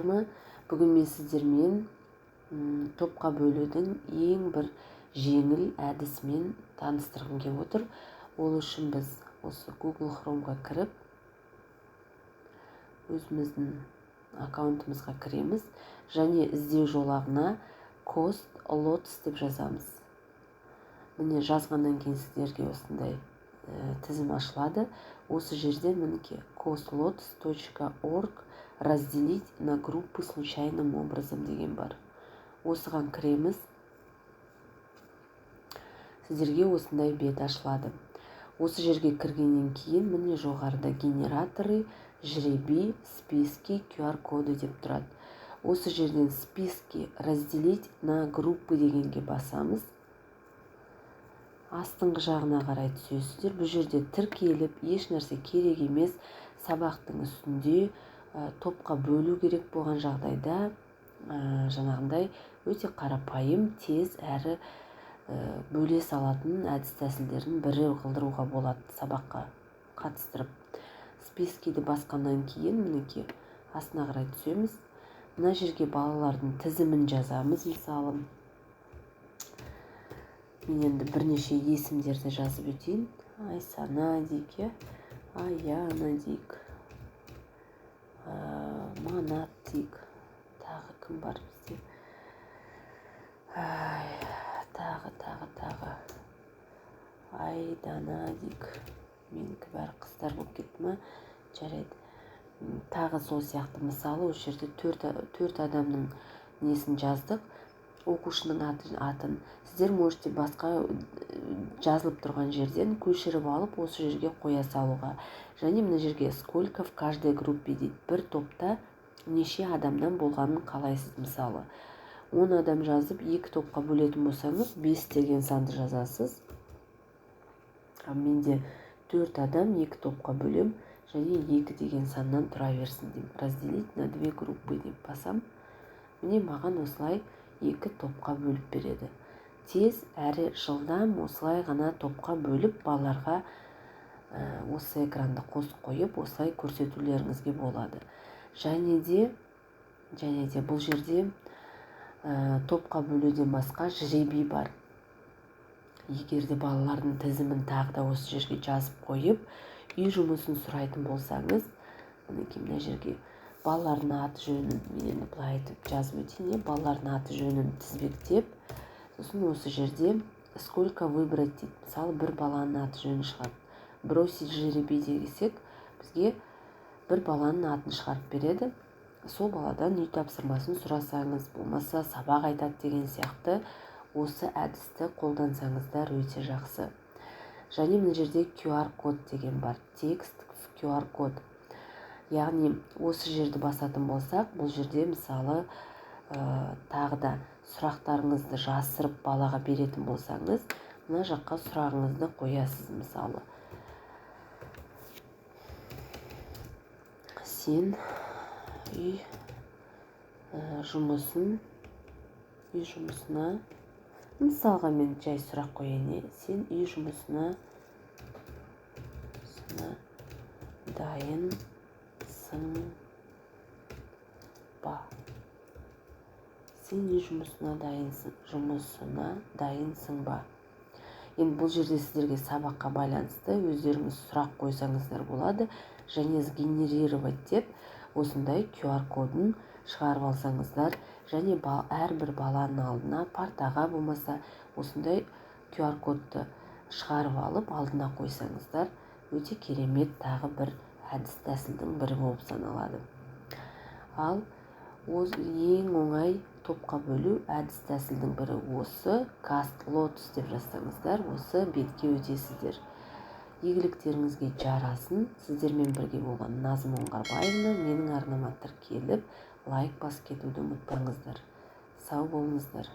Саламатсыздар ма? Бүгін мен сіздермен топқа бөлудің ең бір жеңіл әдісімен таныстырғым келіп отыр. Ол үшін біз осы Google Chrome'ға кіріп, өзіміздің аккаунтымызға кіреміз және іздеу жолағына Cost Lots деп жазамыз. Міне, жазғаннан кейін сіздерге осындай тізім ашылады. Осы жерде, мінекей, costlots.org разделить на группы случайным образом деген бар. Осыған кіреміз. Сіздерге осындай бет ашылады. Осы жерге кіргеннен кейін, міне, жоғарыда «Генераторы жребий», «Списки», «QR коды» деп тұрады. Осы жерден «Списки», «Разделить на группы» дегенге басамыз. Астыңғы жағына қарай түсесіздер. Бұл жерде тіркеліп, еш нәрсе керек емес. Сабақтың үстінде топқа бөлу керек болған жағдайда, жаңағындай өте қарапайым, тез әрі бөле салатын әдіс тәсілдердің бірі қылдыруға болады сабаққа қатыстырып. «Списки» ді басқаннан кейін, мінекей, астына қарай түсеміз. Мына жерге балалардың тізімін жазамыз. Мысалы, мен енді бірнеше есімдерді жазып өтейін. Айсана дейік, иә, Аяна дейік, Манат дейік. Тағы кім бар бізде? Тағы, тағы, тағы Айдана дейік. Менікі бәрі қыздар болып кетті ма? Жарайды. Тағы сол сияқты, мысалы, осы жерде төрт адамның несін жаздық, оқушының атын. Сіздер можете басқа жазылып тұрған жерден көшіріп алып, осы жерге қоя салуға. Және мына жерге «Сколько в каждой группе» дейді. Бір топта неше адамнан болғанын қалайсыз? Мысалы, 10 адам жазып, екі топқа бөлетін болсаңыз, 5 деген санды жазасыз. Ал менде төрт адам, екі топқа бөлем және екі деген саннан тұра берсін деймін. «Разделить на две группы» деп басам. Міне, маған осылай екі топқа бөліп береді. Тез әрі жылдам осылай ғана топқа бөліп, балаларға осы экранды қосып қойып, осылай көрсетулеріңізге болады. Және де бұл жерде топқа бөлуден басқа жребий бар. Егер де балалардың тізімін тағы да осы жерге жазып қойып, үй жұмысын сұрайтын болсаңыз, мінекей, мына жерге балалардың аты жөнін, мен енді былай айтып жазып өтейін, иә, балалардың аты жөнін тізбектеп, сосын осы жерде «Сколько выбрать» дейді. Мысалы, бір баланың аты жөні шығады. «Бросить жребий» десек, бізге бір баланың атын шығарып береді. Сол баладан үй тапсырмасын сұрасаңыз, болмаса сабақ айтады деген сияқты, осы әдісті қолдансаңыздар, өте жақсы. Және мына жерде QR код деген бар, текст в QR код, яғни осы жерді басатын болсақ, бұл жерде, мысалы, тағы да сұрақтарыңызды жасырып балаға беретін болсаңыз, мына жаққа сұрағыңызды қоясыз. Мысалы, сен үй жұмысын, үй жұмысына, мысалға, мен жай сұрақ қояйын, сен үй жұмысына дайынсың ба? Сен үй жұмысына дайынсың ба? Енді бұл жерде сіздерге сабаққа байланысты өздеріңіз сұрақ қойсаңыздар болады. Және «Сгенерировать» деп осындай QR кодын шығарып алсаңыздар және әрбір баланың алдына, партаға болмаса, осындай QR кодты шығарып алып, алдына қойсаңыздар, өте керемет тағы бір әдіс тәсілдің бірі болып саналады. Ал ең оңай топқа бөлу әдіс тәсілдің бірі осы. Cast Lotus деп жазсаңыздар, осы бетке өтесіздер. Игіліктеріңізге жарасын. Сіздермен бірге болған Назым Оңғарбаевна. Менің арнама тіркеліп, лайк басып кетуді ұмытпаңыздар. Сау болыңыздар.